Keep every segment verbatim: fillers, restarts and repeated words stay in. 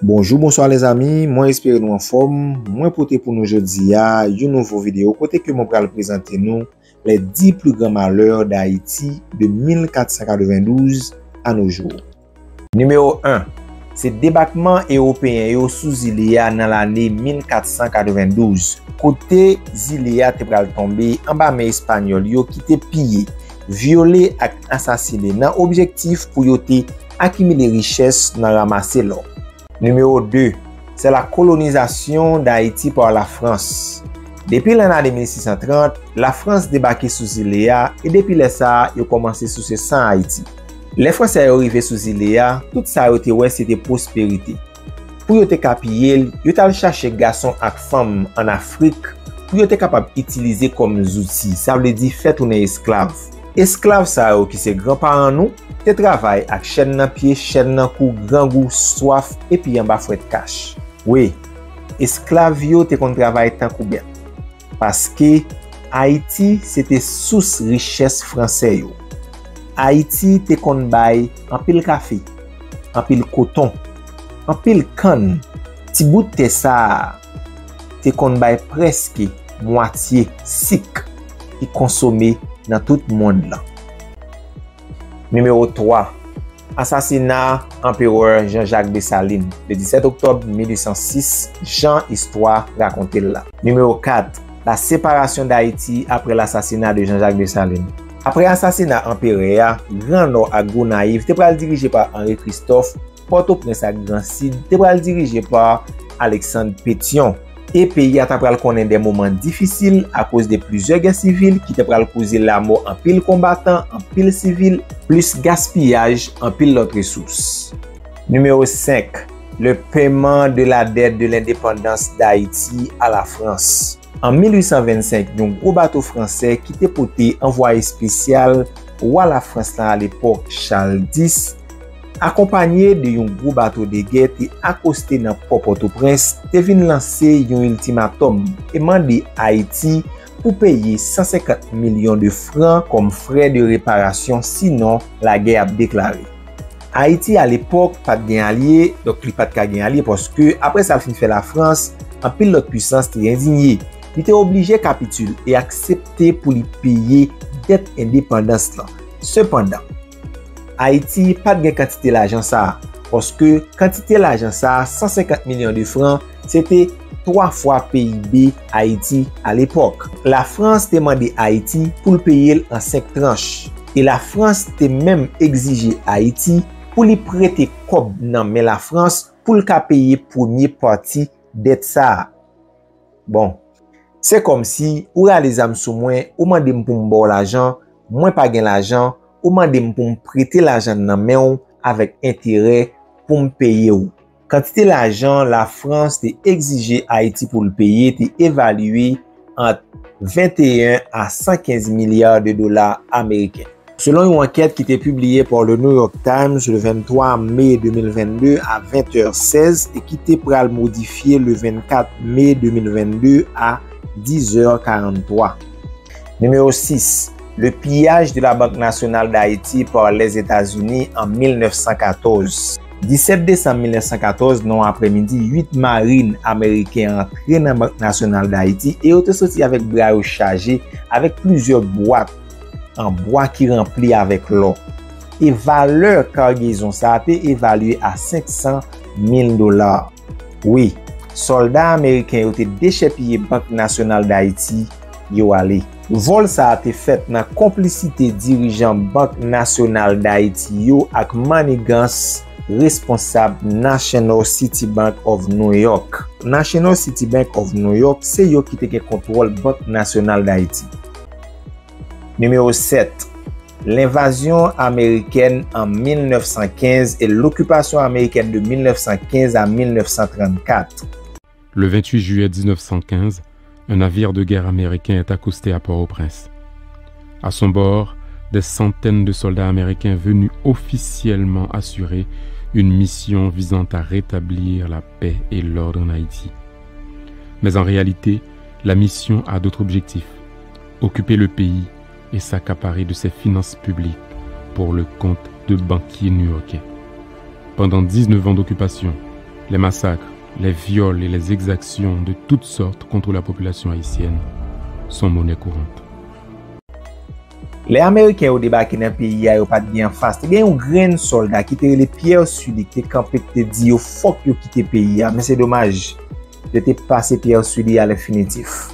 Bonjou, bonswa lèzanmi, mwen espere nou anfòm. Mwen pote pou nou jodi a yon nouvo videyo kote ke mwen pral prezante nou les dix plus grands malheurs d'Haïti de mil kat san katrevendouz à nos jours. Nimewo en, se debakman Ewopeyen yo sou zile a nan lane mil kat san katrevendouz, kote zile a te pral tonbe anba men Espanyòl yo ki te piye, vyole ak asasinen nan objektif pou yo te akimile richès nan ranmase lò. Nimewo de, c'est la colonisation d'Haïti par la France. Depi lannade mil sis san trant, Lafrans debake sou zile a e depi lè sa a, yo kòmanse souse san Ayiti. Lè Fransè yo rive sou zile a, tout sa yo te wè se te pwosperite. Pou yo te ka piye l, yo t al chache gason ak fanm ann Afrik pou yo te kapab itilize kòm zouti, sa vle di fè tounen esklav. Esklav sa yo ki se granparan nou, te travay ak chèn nan pye, chèn nan kou, grangou, swaf, epi anba fwèt kach. Wi, esklav yo te konn travay tankou bèt. Paske Ayiti se te sous richès fransè yo. Ayiti te konn bay anpil kafe, anpil koton, anpil kann. Ti bout tè sa a te konn bay prèske mwatye sik ki konsome nan tout mond lan. Nimewo twa, asasina Anperè Jean-Jacques Dessalines, le disèt oktòb mil uit san sis, jan istwa rakonte l la. Nimewo kat, la séparation d'Haïti après l'assassinat de Jean-Jacques Dessalines. Apre asasina anperè a, Gran Nò ak Gonayiv te pral dirije pa Henri Christophe, Pòtoprens ak Gran Sid te pral dirije pa Alexandre Pétion. E peyi a ta pral konnen de moman difisil akoz de plizyè gè sivil ki te pral koze lamò anpil konbatan, anpil sivil, plis gaspiyaj anpil lòt resous. Nimewo senk, le paiement de la dette de l'indépendance d'Haïti à la France. An mil uit san vennsenk, yon gwo bato fransè ki te pote anvwaye espesyal wa Lafrans lan alepòk, Charles dis, akonpanye de yon gwo bato de gè te akoste nan pò Pòtoprens, te vin lanse yon iltimatòm e mande Ayiti pou peye san senkant milyon de fran kòm frè de reparasyon, sinon lagè ap deklare. Ayiti alepòk pa t gen alye, donk li pa t ka gen alye paske apre sa l fin fè Lafrans, anpil lòt pwisans te endinye. Li te oblije kapitile e aksepte pou li peye dèt endepandans lan. Sepandan, Ayiti pa t gen kantite lajan sa a, paske kantite lajan sa a, san senkant milyon de fran, se te twa fwa P I B Ayiti alepòk. Lafrans te mande Ayiti pou l peye l an senk tranch, e Lafrans te menm egzije Ayiti pou li prete kòb nan men Lafrans pou l ka peye premye pati dèt sa a. Bon, se kòmsi ou rale zam sou mwen, ou mande m pou m ba w lajan, mwen pa gen lajan, ou mande m pou m prete lajan nan men w avèk enterè pou m peye w. Kantite lajan Lafrans te egzije Ayiti pou l peye te evalye ant venteyen a san kenz milya de dola ameriken. Selon yon ankèt ki te pibliye pa le New York Times le venntwa me de mil vennde a ven è sèz e ki te pral modifye le vennkat me de mil vennde a diz è karanntwa. Nimewo sis, le piyaj de la Banque Nationale d'Haïti par les États-Unis an mil nèf san katòz. Disèt desanm mil nèf san katòz, nan yon aprèmidi, uit marin ameriken antre nan Bank Nasyonal Dayiti e yo te soti avèk bra yo chaje avèk plizyè bwat an bwa ki ranpli avèk lò. E valè kagezon sa a te evalye a senk san mil dola. Wi, sòlda ameriken yo te dechèpiye Bank Nasyonal Dayiti yo ale. Vòl sa a te fèt nan konplisite dirijan Bank Nasyonal Dayiti yo ak mannigans responsab National City Bank of New York. National City Bank of New York se yo ki te gen kontwòl Bank Nasyonal Dayiti. Nimewo sèt, lenvazyon amerikèn an mil nèf san kenz e lokipasyon amerikèn de mil nèf san kenz a mil nèf san trannkat. Le vingt-huit juillet dix-neuf cent quinze, un navire de guerre américain est accosté à Port-au-Prince. À son bord, des centaines de soldats américains venus officiellement assurer une mission visant à rétablir la paix et l'ordre en Haïti. Mais en réalité, la mission a d'autres objectifs, occuper le pays et s'accaparer de ses finances publiques pour le compte de banquiers new-yorkais. Pendant dix-neuf ans d'occupation, Les massacres, les viols et les exactions de toutes sortes contre la population haïtienne sont monnaie courante. Lè Ameriken yo debake nan peyi a, yo pa t gen anfas. Te gen yon grenn sòlda ki te rele Pierre Sully, ki te kanpe, ki te di yo fòk yo kite peyi a. Men se domaj, yo te pase Pierre Sully a lenfinitif.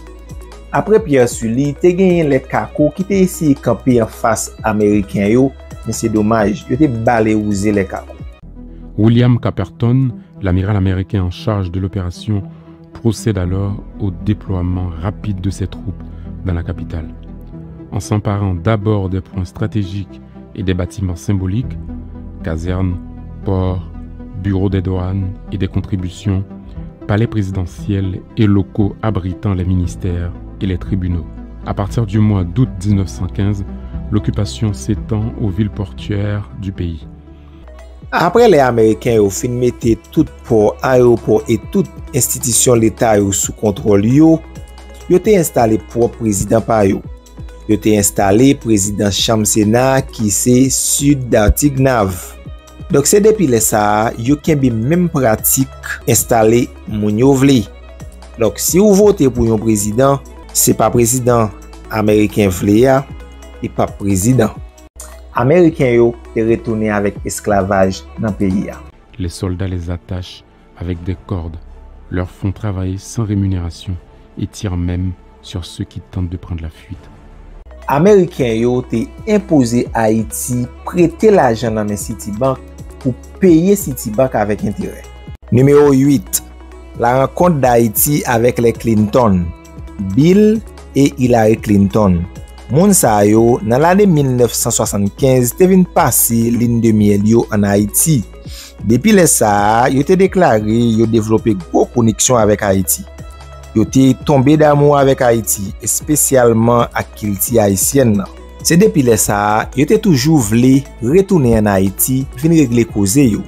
Apre Pierre Sully, te genyen lè Kako ki te eseye kanpe anfas Ameriken yo, men se domaj, yo te bale wouze lè Kako. William Caperton, l'amiral américain en charge de l'opération, procède alors au déploiement rapide de ses troupes dans la capitale. En s'emparant d'abord des points stratégiques et des bâtiments symboliques, casernes, ports, bureaux des douanes et des contributions, palais présidentiel et locaux abritant les ministères et les tribunaux. À partir du mois d'août dix-neuf cent quinze, l'occupation s'étend aux villes portuaires du pays. Apre lè Ameriken yo fin mete tout pò, ayewopò e tout enstitisyon leta yo sou kontwòl yo, yo te enstale pwòp prezidan pa yo. Yo te enstale prezidan Chanm Sena a ki se Sid Dartignave. Donk, se depi lè sa a, yo kenbe menm pratik enstale moun yo vle. Donk, si w vote pou yon prezidan, se pa prezidan Ameriken vle a, li p ap prezidan. Ameriken yo te retounen avèk esklavaj nan peyi a. Les soldats les attachent avec des cordes, leur font travailler sans rémunération et tirent même sur ceux qui tentent de prendre la fuite. Ameriken yo te enpoze Ayiti prete lajan nan men Citibank pou peye Citibank avèk enterè. Nimewo uit, la rankont d Ayiti avèk lè Clinton, Bill e Hillary Clinton. Moun sa yo, nan lane mil nèf san swasannkenz, te vin pase lin de myèl yo ann Ayiti. Depi lè sa a, yo te deklare yo devlope gwo koneksyon avèk Ayiti. Yo te tonbe damou avèk Ayiti, espesyalman ak kilti ayisyèn nan. Se depi lè sa a, yo te toujou vle retounen ann Ayiti, vin regle koze yo.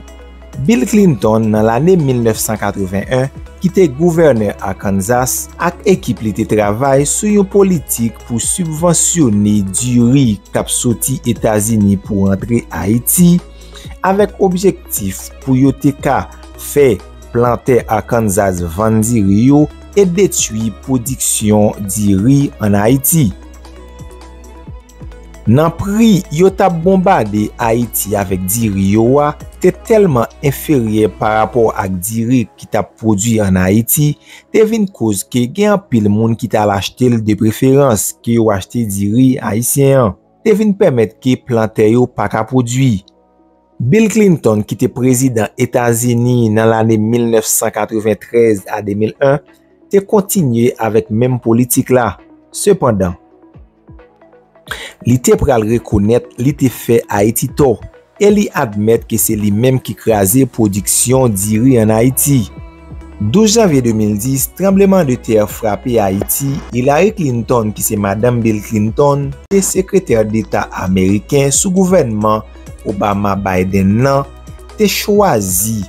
Bill Clinton, nan lane mil nèf san katreven en, ki te gouvènè Arkansas, ak ekip li te travay sou yon politik pou sibvansyone diri k ap soti Etazini pou rantre Ayiti, avèk objektif pou yo te ka fè plantè Arkansas vann diri yo e detwi pwodiksyon diri ann Ayiti. Nan pri yo t ap bonbade Ayiti avèk diri yo a te tèlman enferyè parapò ak diri ki t ap pwodui ann Ayiti, te vin koz ke gen anpil moun ki t al achte l de preferans ke yo achte diri ayisyen an. Te vin pèmèt ke plantè yo pa ka pwodui. Bill Clinton, ki te prezidan Etazini nan lane mil nèf san katreventrèz a de mil en, te kontinye avèk menm politik la. Sepandan, li te pral rekonèt li te fè Ayiti tò e li admèt ke se li menm ki kraze pwodiksyon diri ann Ayiti. Douz janvye de mil dis, tranblemanntè frape Ayiti, Hillary Clinton, ki se madanm Bill Clinton, te sekretè deta ameriken sou gouvènman Obama-Biden nan, te chwazi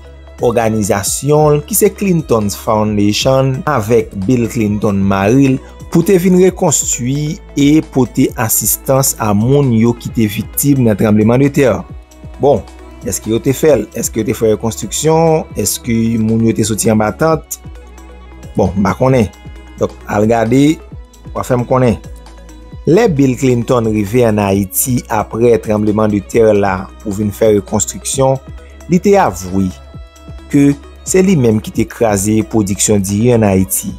òganizasyon l ki se Clinton's Foundation avèk Bill Clinton mari l pou te vin rekonstwi e pote asistans a moun yo ki te viktim nan tranblemanntè. Bon, èske yo te fè l? Èske yo te fè rekonstriksyon? Èske moun yo te soti anba tant? Bon, m pa konnen. Donk, al gade, w a fè m konnen. Lè Bill Clinton rive ann Ayiti apre tranblemanntè la pou vin fè rekonstriksyon, li te avwe ke se li menm ki te kraze pwodiksyon diri ann Ayiti,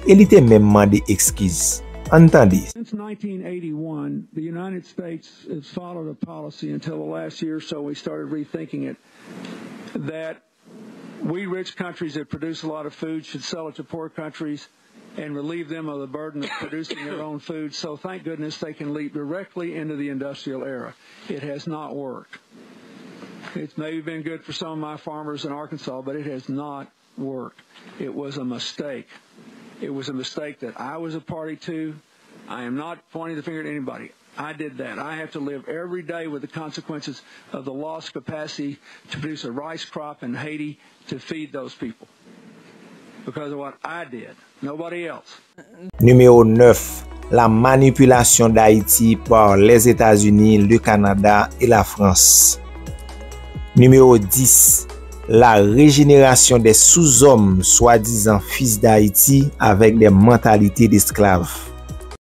e li te menm mande eskiz. Ann tande. Since nineteen eighty-one, the United States has followed a policy until the last year or so we started rethinking it, that we rich countries that produce a lot of food should sell it to poor countries and relieve them of the burden of producing their own food. So thank goodness they can leap directly into the industrial era. It has not worked. It's maybe been good for some of my farmers in Arkansas, but it has not worked. It was a mistake. It was a mistake that I was a party to. I am not pointing the finger at anybody. I did that. I have to live every day with the consequences of the lost capacity to produce a rice crop in Haiti to feed those people because of what I did, nobody else. Nimewo nèf, la manipulation d'Haïti par les États-Unis, le Canada et la France. Nimewo dis, la régénération des sous-hommes, swadizan fis d'Ayiti, avèk de mantalite desklav.